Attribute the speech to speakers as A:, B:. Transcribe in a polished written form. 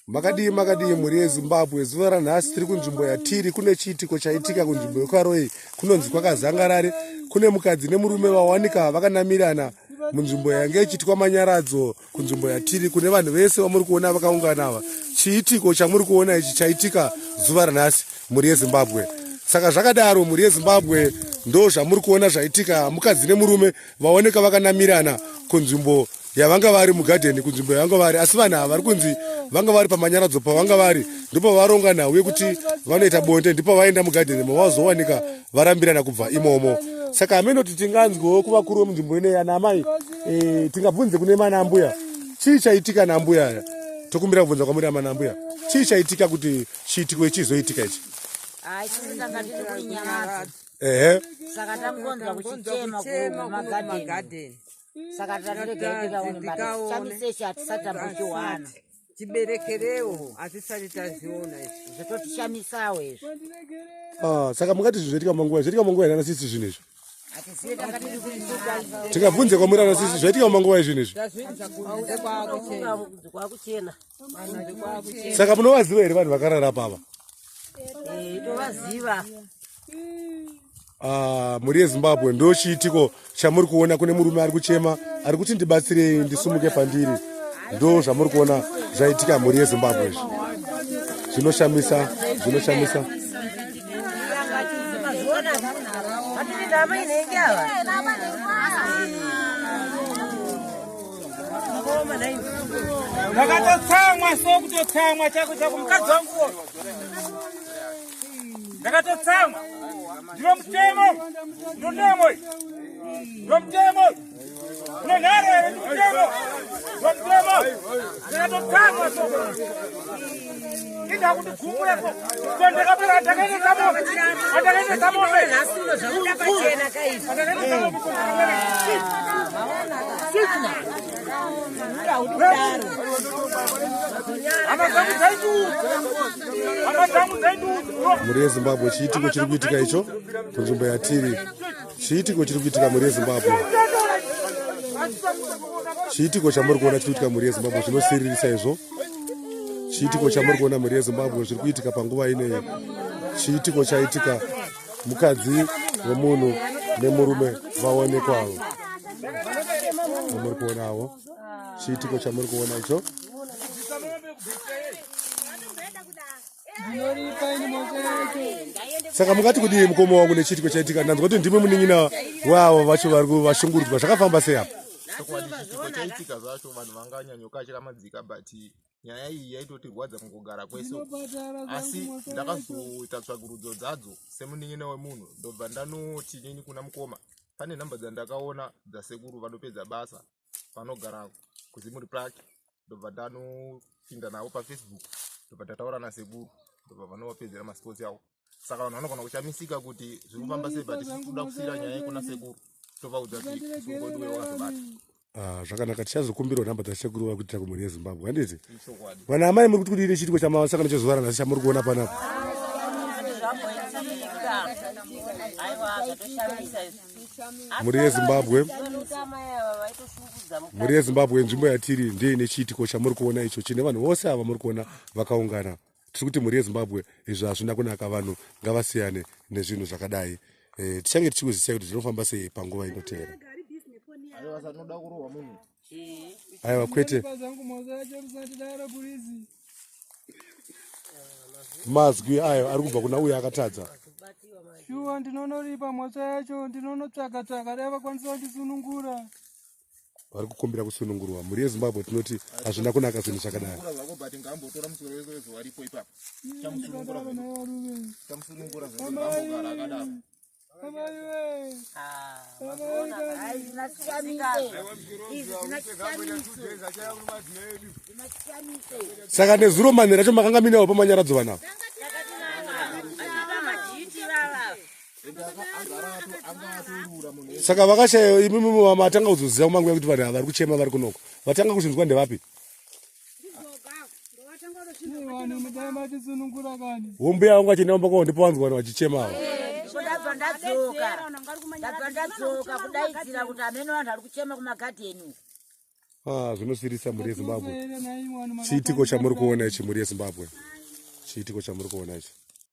A: Makadii makadii mhuri yeZimbabwe, zuva ranhasi tiri kunzvimbo yatiri kune chiitiko chaitika kunzvimbo yekwaRoyi kunonzi kwakazangarare kune mukadzi nemurume vawanika vakanamirana munzvimbo yange ichiitwa manyaradzo kunzvimbo yatiri kune vanhu vese vamuri kuona vakaungana ava. Chiitiko chamuri kuona ichi chaitika zuva ranhasi mhuri yeZimbabwe. Saka zvakadaro mhuri yeZimbabwe ndo zvamuri kuona zvaitika, mukadzi nemurume vaoneka vakanamirana kunzvimbo yavanga vari mugadheni kunzvimbo yavanga vari asi vanhu ava vari kunzi vanga vari pamanyaradzo pavanga vari ndopavaronga nhau yekuti vanoita bonde ndipo vaenda mugadheni mavazowanika varambirana kubva imomo saka hameno kuti tinganzwewo kuvakuru vemunzvimbo ineyi ana amai e, tingabvunze kune mana ambuya chii chaitika naambuya aya tokumbira kubvunza kwamuri amana ambuya chii chaitika kuti chiitiko ichi chizoitika ichi ehe
B: saka tangonzwa kuchichema kumagadheni saka tanoregai tikaone mari chamisei hatisati tambochiwana
C: tiberekerewo hatisati tazviona izvi
B: zvototishamisawo izvi
A: ah, saka mungati zvinhu zvaitika manguva zvaitika manguva here anasisi zvinhu izvi tingabvunze kwamuri anasisi zvaitika manguva izvinhu izvi saka munovaziva here vanhu vakarara pava
B: eh, tovaziva
A: Ah, mhuri yezimbabwe ndo chiitiko chamuri kuona kune murume ari kuchema ari kuti ndibatsirei ndisumuke pandiri ndo zvamuri kuona zvaitika mhuri yezimbabwe izvi zvinoshamisa zvinoshamisa
D: ndakatotsamwa so kutotsamwa chako chako mukadzi wangu ndakatotsamwa ndiro mutemo ndotemo ndo mutemo une nharo here ndi mutemo ndo mutemo ndakatotsamwa so inda kuti gumure so so ndakapera ndakaendesa mombe andakaendesa mombe andakaendesa mombe
A: Mhuri yeZimbabwe, chiitiko chiri kuitika icho kunzvimbo yatiri. Chiitiko chiri kuitika mhuri yeZimbabwe, chiitiko chamuri kuona chiri kuitika mhuri yeZimbabwe zvinosiririsa izvo. Chiitiko chamuri kuona mhuri yeZimbabwe zviri kuitika panguva ineyi, chiitiko chaitika mukadzi wemunhu nemurume vaonekwawo vamuri kuonawo chiitiko chamuri kuona icho. Saka mungati kudii mukoma wangu nechiitiko chaitika? Ndanzwa kuti ndimi munin'ina wavo vacho vari vashungurudzwa, zvakafamba sei apa?
E: Chokwadi chiitiko chaitika zvacho vanhu vanganyanyokachira madzika, but nyaya iyi yaitotirwadza kungogara kwese, asi ndakazoita tsvagurudzo dzadzo semunin'ina wemunhu, ndobva ndanoti nini kuna mukoma pane nhamba dzandakaona dzasekuru vanopedza basa vanogara kuzimuri Park, ndobva ndanopinda navo paFacebook, ndobva ndataura nasekuru, ndobva vanovapedzera masports avo. Saka vanhu vanogona kushamisika kuti zviri kufamba sei, but isusu toda kusiyira nyaya yekuna sekuru, tovaudza kuti musungo wedu uyo wakazobata.
A: Ah, zvakanaka, tichazokumbirawo nhamba dzasekuru vakuitira kumhuri yeZimbabwe, handiti? Vana amai, muri kuti kudii nechiitiko chamasangano chezuva ranhasi chamuri kuona panapa? Mhuri yeZimbabwe, mhuri yeZimbabwe, nzvimbo yatiri ndei nechiitiko chamuri kuona icho chine vanhu vose ava muri kuona vakaungana. Tiri kuti mhuri yeZimbabwe, izvi hazvina kunaka, vanhu ngavasiyane nezvinhu zvakadai. E, tichange tichikuzisai kuti zvinofamba sei panguva inoteera. Aiwa kwete, mazwi ayo ari kubva kuna uyo akatadza.
F: Shuwa ndinonoripa mhosva yacho, ndinonotsvaga tsvaga dai vakwanisa kundisunungura.
A: Vari kukumbira kusunungurwa. Mhuri yeZimbabwe, tinoti hazvina kunaka zvinhu zvakadai. Saka nezuro manheru acho makanga muinawo pamanyaradzo vanhu ava? Saka vakashaya imimi matanga kuzoziva kumanguva kuti vanhu ava vari kuchema vari kunoko vatanga kuzvinzwa ndevapi? Wombuya vangu vachienda kumba kwavo ndipo vanzwa vanhu vachichema ava.
B: Ndabva ndadzoka, ndabva ndadzoka kudaidzira kuti hameno vanhu vari kuchema kumagadheni uku.
A: Ah, zvinosirisa mhuri yeZimbabwe. Chiitiko chamuri kuona ichi mhuri yeZimbabwe. Chiitiko chamuri kuona ichi.